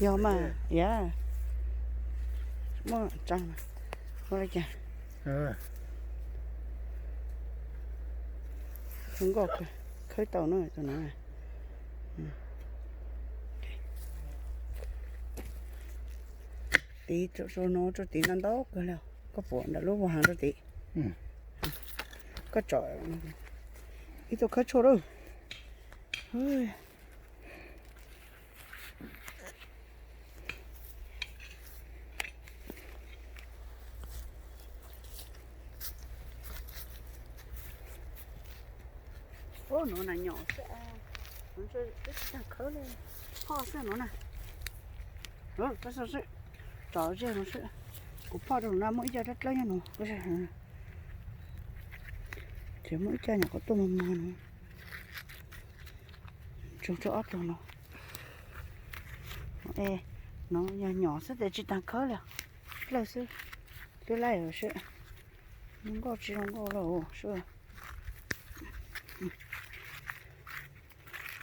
Yog mas, yog. Muaj tsaa, muaj li cas? Nkoj khawb tau no, tus no. Tiv rau no, rau tiv no ntau kawg li. Koj pom ntawm lub vag heev rau tiv. Koj tsom ib tug khawb tshuaj lawm. Ub, nuav na nyom xwb, twb tsis tag khawb li, phoj xwb nuav na. Koj xauj seb, tsom zej nuav seb, kuv phoj rau nuav na, muaj ib co dlawb dlawb nyob nuav, ces muaj ib co nyom qhuav tuaj mos mos nuav, tsug rau ob tug nuav. Es nuav yog nyom xwb tes tsis tag khawb li, dlawb xwb, twb laib seb zoo nkauj tsis zoo nkauj lawm seb,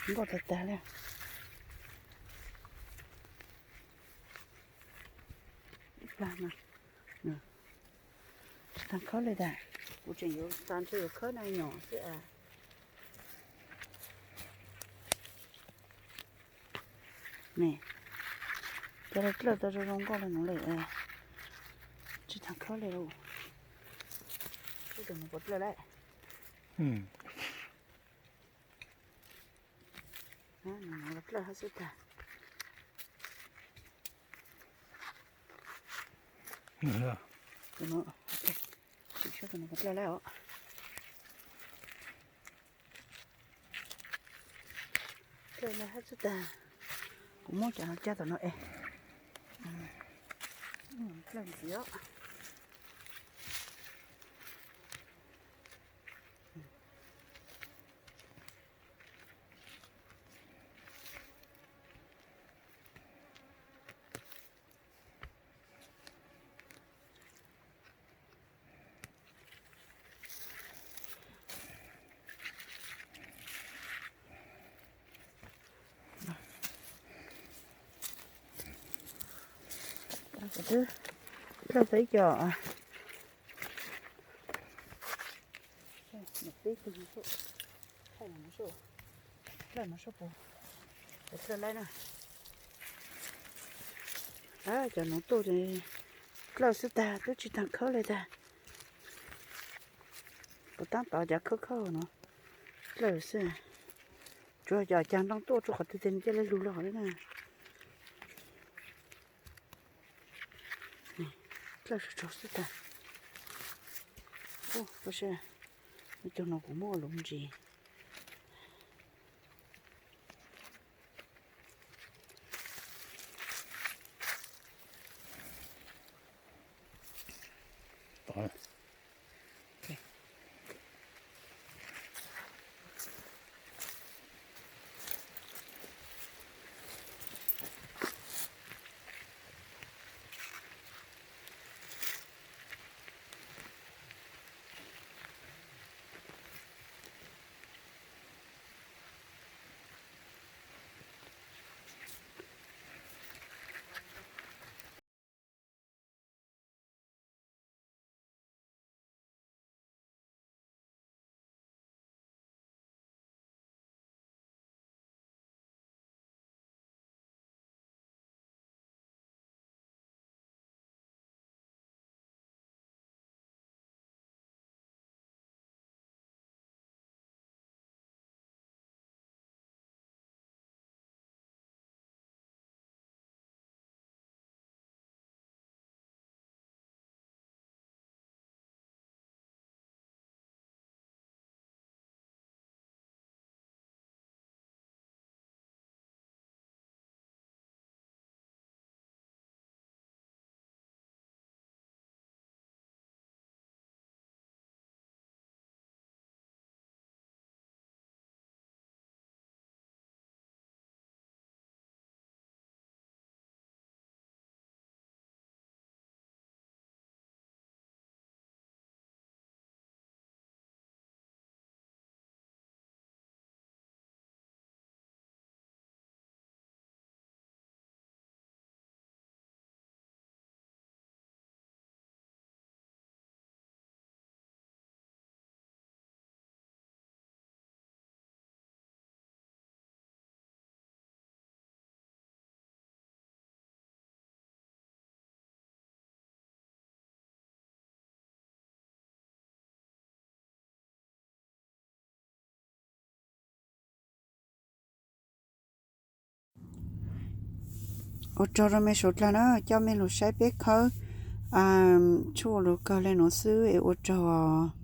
nkauj tag tag li. Ib plag no tsis tag khawb li tas, kuv tseem yuav xav ntshe yuav khawb na nyom xwb as. Ne, cov dlawb tau zoo zoo nkauj li nuav lawm, tsis tag khawb li lauj. Seb tus nuav puas dlawb lawm. Dlawb hab xwb tag. Tus nuav, sim saib tus nuav puas dlawb lawm os. Dlawb lawm hab xwb tag. Kuv muab cov no cab tom no es. Dlawb ntxiv os. Kuv twb dlawb tau ib co. Tib tug, dlawb no seb puas, puas dlawb lawm na. Cov nuav tuaj dlawb xwb tag, twb tsis tag khawb li tag. Kuv tab tom cov khawb khawb no dlawb xwb. Tsuas cov caag nroo tuaj tsuas qhov twg tes nws ca le lug los li na. Dlawb tsaug tsaug xwb tag. Ub, ua seb, ib co no kuv muab ua luv ntsis. Ua tsaug rau mej suav dlawg na coj mej lug saib peb khawb tshuaj lug kawg le nuav xwb es ua tsaug.